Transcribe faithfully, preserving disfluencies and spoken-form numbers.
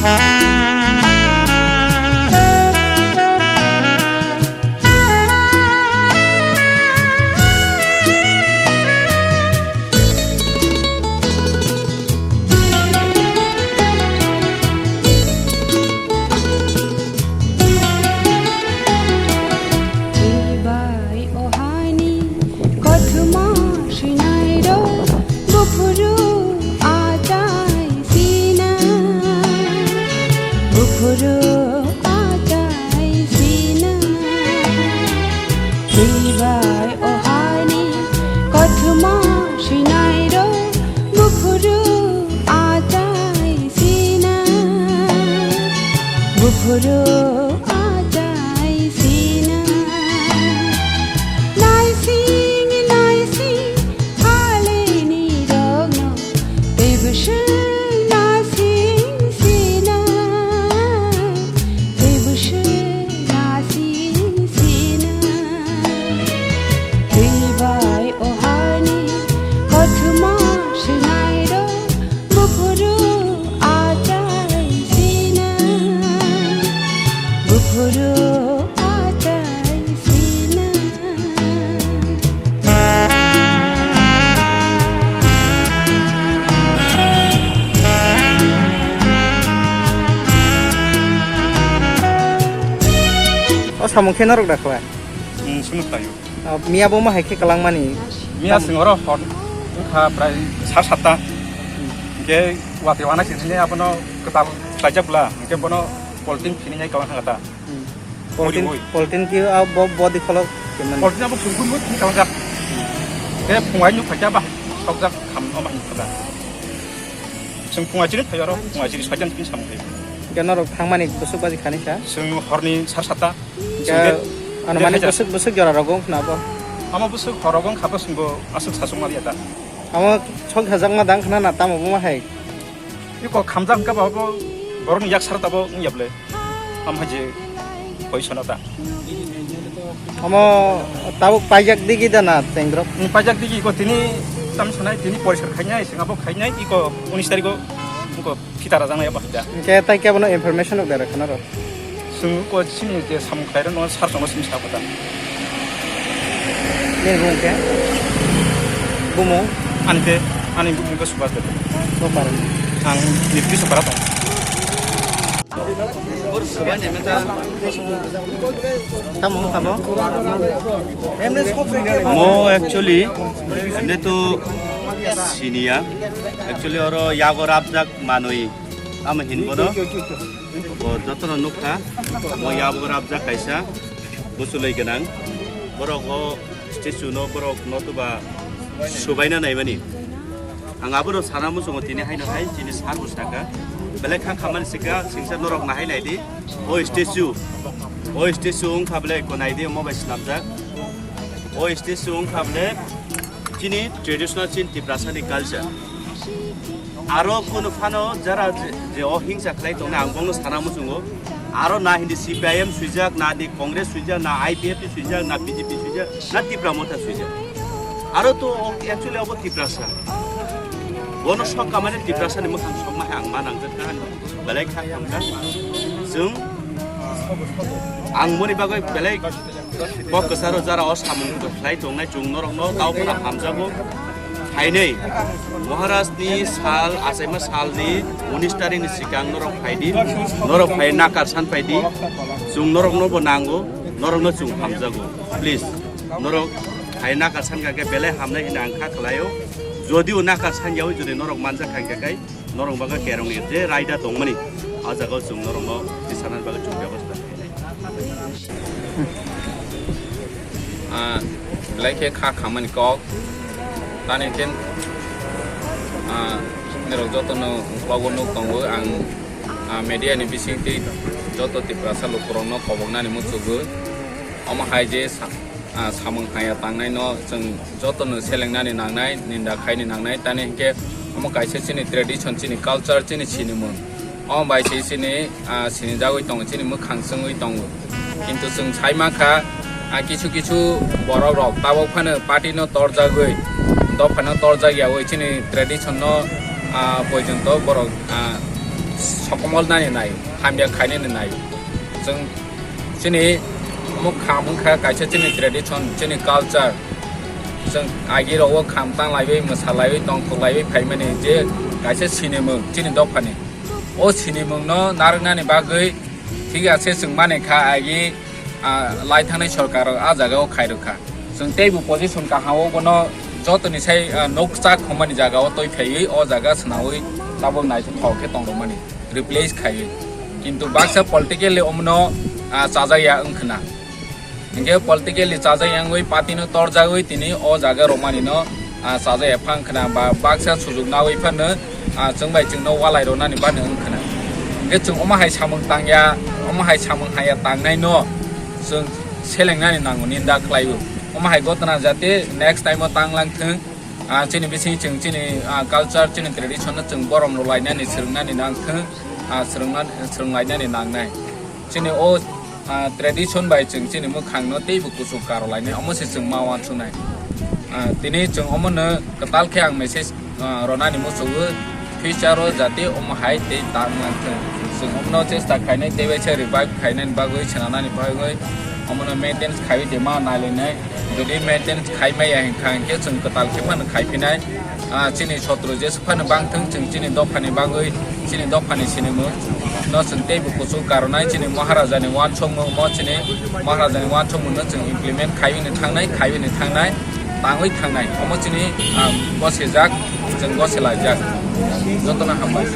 Bai o haini kothoma swinairok buphuru achai sina, buphuru achai sina. Bai o haini kothoma swinairok buphuru achai sina, buphuru achai sina. Naising naising phalini rokno teibo swng nasing sina, teibo swng nasing sina. Tei bai o hani kothoma swinairok buphuru achai sina, buphuru achai sina. O samung khe norok da khlai? Hmm, sunu khlaio. Ah, miya bo ma hai khe kwlangmani? Miya swng oro hor wngkha prai sa satta. Hwnkhe watwi wana sini abono kwtal khlaijak bwla. Hwnkhe bono polting phini nai kwlang thangkha ta. Hmm. Polting, oi. Polting ki a bo, bo di kholok keman? Polting abo sungkun mo thini kwlangjak. Hwnkhe phungai nuk phaikha ba sokjak kham no ma hin kha ta. Swng phungai chini phai oro, phungai chini sajan phini samung phai. Hwnkhe norok thangmani bwswk baji khani kha? Swng horni sar satta. Hwnkhe ano mani bwswk, bwswk jora rogo wngkha na bo? Amo bwswk hor rogo wngkha bo swngbo aswk sasuk maliya ta. Amo sok hajakma dang khna na tamo bo ma hai? Iko khamjak wngkha ba bo borokni yak sar tabo wngya bwle. Am hai je koi sona ta. Amo tabuk paijak digi da na tengrok? Hmm, paijak digi iko tini tam sanai tini poriskar khainai, sengabo khainai iko unis tariko iko. Phita rajak nai abo hwnkha. Hwnkhe tai kebono information rok da rwkha norok? Chwng ko chini je samung khlairokno sar chwngno simi sa kota. Nini bumung khe? Bumung? Ani khe, ani bumung khe Subhas Debbarma. Bopar. Ang Nifty Sopara tong. Tamo wngkha bo? Mo actually, ene to siniya. Actually, oro yago rabjak manwi. Tamo hinbono bo jotono nukha, mo yabo rabjak kaisa bwchwlwi gwnang. Borok o statue no borok notuba subaina naimani. Ang abono sana muchungo tini haino hai chini sir bo saka. Belai kha khamani sika singsa norok nahai naidi. O statue, o statue wngkha belai ko naidi omo bai swnamjak. O statue wngkha belai chini traditional chini Tiprasa ni culture. Aro kunu phano jara je, je o hingsa khlai tongnai, ang bongno sana muchungo. Aro na hindi C P I M swijak, na di Congress swijak, na I P F T swijak, na B J P swijak, na Tipra Motha swijak. Aro to o actually abo Tiprasa. Bono sok kamani Tiprasa ni mwkhang sokma hai ang ma nangjak kha, belai kha khamjak. Chwng ang moni bagwi belai Bo kwcharo jara o samung khlai tongnai chwng norokno tao phano hamjago. Phainai Maharaj ni sal, achaima sal ni unis tarik ni sikang norok phaidi, norok phai nakar san phaidi, chwng norokno bo nango, norokno chwng hamjago. Please, norok phai nakar san kha khe belai hamnai hwnwi ang kha khlaio. Jodi o nakar san yaui jodi norok manjak kha khe kai, norok bagwi kerong ni je raida tongmani, a jaga o chwng norokno tisanani bagwi chwng bebosta khainai. Ah, belai khe kha khamani kok. Tani khe, ah, norok jotono uklogo nuk tongo ang, ah, media ni bisingtwi joto Tiprasa lukurokno koboknani muchugwi. Omo hai je sa-, ah, samung haya tangnaino chwng jotono selengnani nangnai, ninda khaini nangnai, tani hinkhe omo kaisa chini tradition, chini culture, chini sinimung. Omo bai se chini, ah, sinijagwi tongo, chini mwkhang chwngwi tongo. Kintu chwng sai mankha, ah, kisu kisu borok rok tabok phano party no torjagwi, dophano torjak yaui chini tradition no, ah, poijonto borok, ah, Komol nani nai, hamya khainani nai. Chwng chini omo kham wngkha kaisa chini tradition, chini culture. Chwng agi rogo kham tang laiwi, mwsa laiwi, tongthok laiwi phaimani je kaisa sinimung chini dophani. O sinimungno narwknani bagwi thik ase chwng mani kha agi, ah, lai thangnai sorkar rok ah jaga o khairokha. Chwng teibo position kaham o bono jotoni sai, ah, nok chak hwnmani jaga o twi phaiwi o jaga swnawi tabuk naithothok khe tongrokmani, replace khaiwi. Kintu baksa politically omono, ah, chajakya wngkhwna. Hinkhe politically chajakya wngwi party no torjagwi tini o jaga romani no, ah, chajakya phang khwna ba baksa sujuk nawi phano, ah, chwng bai chwngno walai ronani bani wngkhwna. Hinkhe chwng omo hai samung tangya, omo hai samung haya tangnai no chwng selengnani nango ninda khlaio. Omo hai gotna jate next time o tang lang thwng. Ah, chini bising chwng chini, ah, culture, chini tradition no chwng borom rw lainani, swrwngnani nang thwng, ah, swrwngna-, swrwng lainani nangnai. Chini o, ah, tradition bai chwng chini mwkhang no teibo kuchuk karo lainai, omo se chwng ma uansuknai. Ah, tini chwng omo no kwtal khe ang message, ah, ronani muchungo, future o jate omo hai tei tang man thwng. Chwng omo no chesta khainai tei bai se revive khainani bagwi, swnamnani bagwi, omo no maintenance khaiwi de ma nailainai. Jodi maintenance khai maya hinkha hinkhe chwng kwtal khe phano khai phinai. Ah, chini sotro je phano bang thwng, chwng chini dophani bagwi, chini dophani sinimung no chwng teibo kuchuk karonai, chini Maharajani uansukmung mo chini Maharajani uansukmung no chwng implement khaiwi ni thangnai, khaiwi ni thangnai, tangwi thangnai. Omo chini, ah, bosejak, chwng boselaijak. Jotono hambai.